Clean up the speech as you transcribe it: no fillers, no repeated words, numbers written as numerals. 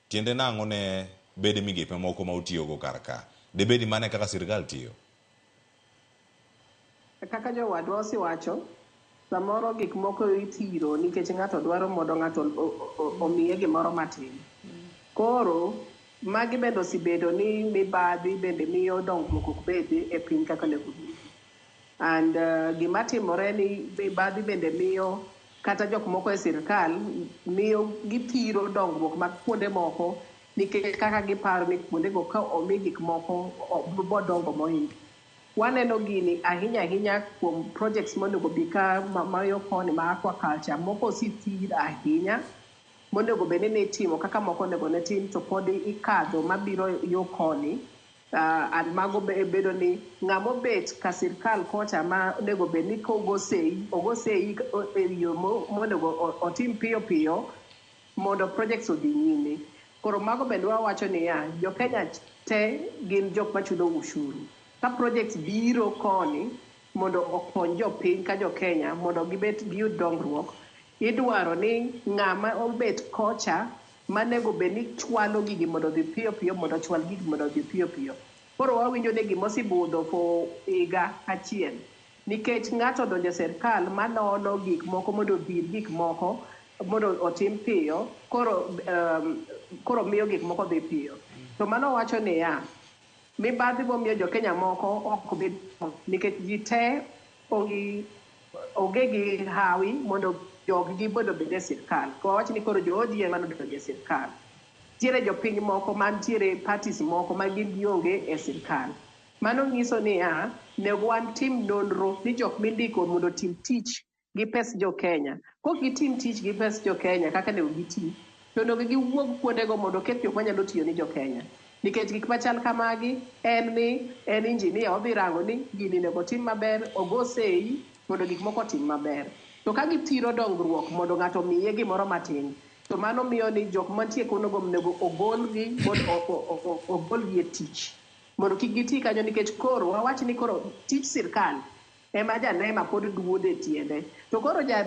Tiende nang'o ne bede migepe moko ma utiyogo kar ka? Debed ni mano e kaka sirkal tiyo? Kaka jowadwa osewacho, samoro gik moko ithiro nikech ng'ato dwaro mondo ng'ato omiye gimoro matin. Koro magi bende osebedo ni mibadhi bende miyo dongruok ok bedi e piny kaka onego bedi. And gima timore ni mibadhi bende miyo kata jok moko e sirkal miyo githiro dongruok mag kuonde moko nikech kaka giparo ni kuondego ka omi gik moko bodongo mohingo. Waneno gini ahinya ahinya kuom projects monego bi ka mayo koni ma aquaculture moko osethir ahinya monego bed ni itimo kaka moko onego ne tim to pod ikadho mabiro yo koni and mago bedo ni ng'ama obet ka sirkal kocha ma onego bed ni kogo sei ogo sei e yo monego otim piyo piyo mondo projects odhi nyime. Koro mago bende wawacho niya, jo Kenya te gin jok machulo ushuru. Ka projects biro koni mondo okony jopiny ka jo Kenya mondo gibet giyud dongruok, idwaro ni ng'ama obet kocha manego bed ni chwalo gigi mondo odhi piyo piyo mondo ochwal gigi mondo odhi piyo piyo. Koro wawinjo ni gimosebudho for higa achiel nikech ng'ato odonjo e sirkal manono gik moko mondo odhir gik moko mondo otim piyo koro koro miyo gik moko dhi piyo. To mano wacho niya, mibadhi momiyo jo Kenya moko ok bed nikech ji te onge gi hawi mondo jog gi mondo obed e sirkal. To wawach ni koro jo ODM ema nodonjo e sirkal. Nitiere jopiny moko mantiere parties moko ma gin gionge e sirkal. Mano nyiso niya, nego watim nonro ni jok mindiko mondo otim tich gi pes jo Kenya. Kok gitim tich gi pes jo Kenya kaka onego giti, to onego giwuog kuondego mondo oket jok manyalo tiyo ni jo Kenya. Nikech gik machal kamagi en ni en engineer odhi rango ni gini onego otim maber, ogo sei mondo gik moko otim maber. To ka githiro dongruok mondo ng'ato omiye gimoro matin, to mano miyo ni jok mantie kunogo onego ogolgi mondo ogolgi e tich. Mondo kik giti kanyo nikech koro wawach ni koro tich sirkal ema janema pod duodo e tiende. To koro ja